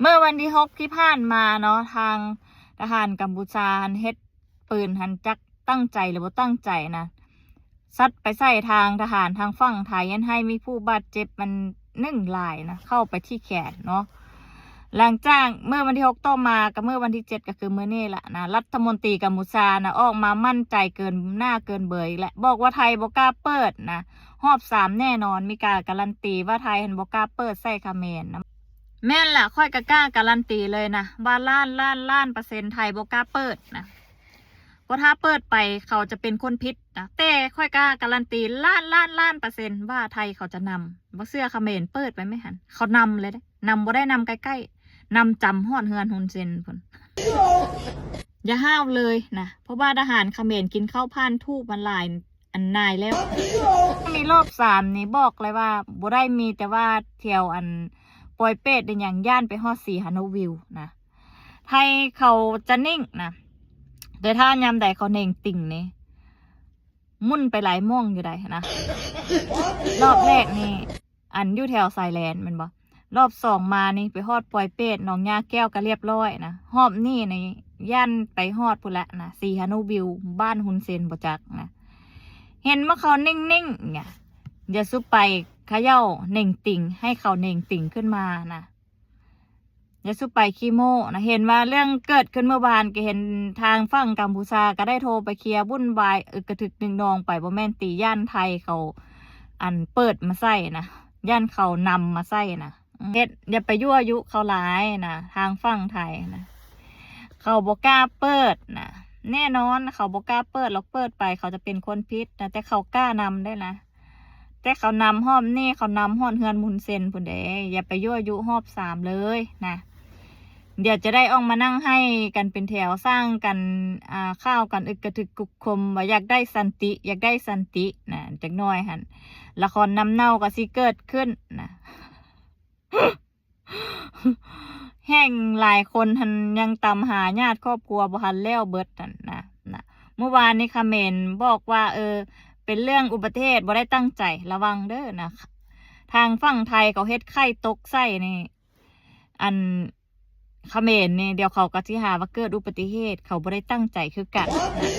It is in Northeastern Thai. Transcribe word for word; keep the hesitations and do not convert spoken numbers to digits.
เมื่อวันที่หกที่ผ่านมาเนาะ ทางทหารกัมพูชาหั้นเฮ็ดปืนหั้น จักตั้งใจหรือบ่ตั้งใจนะ ซัดไปใส่ทางทหารทางฝั่งไทยหั้น ให้มีผู้บาดเจ็บมันหนึ่งรายนะ เข้าไปที่แขนเนาะ หลังจากเมื่อวันที่หกต่อมากับเมื่อวันที่เจ็ดก็คือมื้อนี้ละนะ รัฐมนตรีกัมพูชานะ ออกมามั่นใจเกินหน้าเกินเบอร์อีกแล้ว บอกว่าไทยบ่กล้าเปิดนะ รอบสามแน่นอน มีการการันตีว่าไทยหั้นบ่กล้าเปิดใส่เขมรนะ แม่นล่ะ ข้อยก็กล้าการันตีเลยนะ ว่าล้านล้านล้านเปอร์เซ็นต์ไทยบ่กล้าเปิดนะ เพราะถ้าเปิดไปเขาจะเป็นคนผิดนะ แต่ข้อยกล้าการันตีล้านล้านล้านเปอร์เซ็นต์ว่าไทยเขาจะนำ บ่เชื่อเขมรเปิดไปไหมหั้น เขานำเลยเด้ นำบ่ได้นำใกล้ๆ นำจำฮอดเฮือนฮุนเซนพุ้น อย่าห้าวเลยนะ เพราะว่าทหารเขมรกินข้าวผ่านทูบมาหลายอันนายแล้ว มีรอบสามนี่บอกเลยว่าบ่ได้มีแต่ว่าแถวอันปอยเปตในอย่าง ย่านไปฮอดสีหานุวิวนะ ไทยเขาจะนิ่งนะ แต่ถ้ายามใดเขาเน่งติ่งนี่ มุ่นไปหลายหม่องอยู่ใดนะ รอบแรกนี่ อันอยู่แถวสายแลนแม่นบ่ รอบสองมานี่ไปฮอดปอยเปต หนองหญ้าแก้วก็เรียบร้อยนะ รอบนี้นี่ย่านไปฮอดพุ้นละนะ สีหานุวิว บ้านฮุนเซนบ่จักนะ เห็นว่าเขานิ่งๆเนี่ย อย่าสุไปเขย่าเน่งติ่ง ให้เขาเน่งติ่งขึ้นมานะ อย่าสุไปขี้โม้นะ เห็นว่าเรื่องเกิดขึ้นเมื่อวานก็เห็นทางฝั่งกัมพูชาก็ได้โทรไปเคลียร์วุ่นวายอึกกระทึกหนึ่งนองไป บ่แม่นติ ย่านไทยเขา อันเปิดมาใส่นะ ย่านเขานำมาใส่นะ เฮ็ดอย่าไปยั่วยุเขาหลายนะ ทางฝั่งไทยนะ เขาบ่กล้าเปิดนะ แน่นอนเขาบ่กล้าเปิดหรอก เปิดไปเขาจะเป็นคนผิดนะ แต่เขากล้านำได้นะ แต่เขานำรอบนี้เขานำฮอดเฮือนฮุนเซนพุ้นเด้ อย่าไปยั่วยุรอบสามเลยนะ เดี๋ยวจะได้ออกมานั่งไห้กันเป็นแถว สร้างกัน อ่า ข่าวกันอึกกระทึกครึกโครมว่าอยากได้สันติ อยากได้สันตินะ จักหน่อยหั้น ละครน้ำเน่าก็สิเกิดขึ้นนะ แฮ่งหลายคนหั้นยังตามหาญาติครอบครัวบ่ทันแล้วเบิดหั้นนะ นะ เมื่อวานนี้เขมรบอกว่า เออ เป็นเรื่องอุบัติเหตุ บ่ได้ตั้งใจ ระวังเด้อนะ ทางฝั่งไทยเขาเฮ็ดไข่ตกใส่นี่ อันเขมรนี่ เดี๋ยวเขาก็สิหาว่าเกิดอุบัติเหตุ เขาบ่ได้ตั้งใจคือกันนะ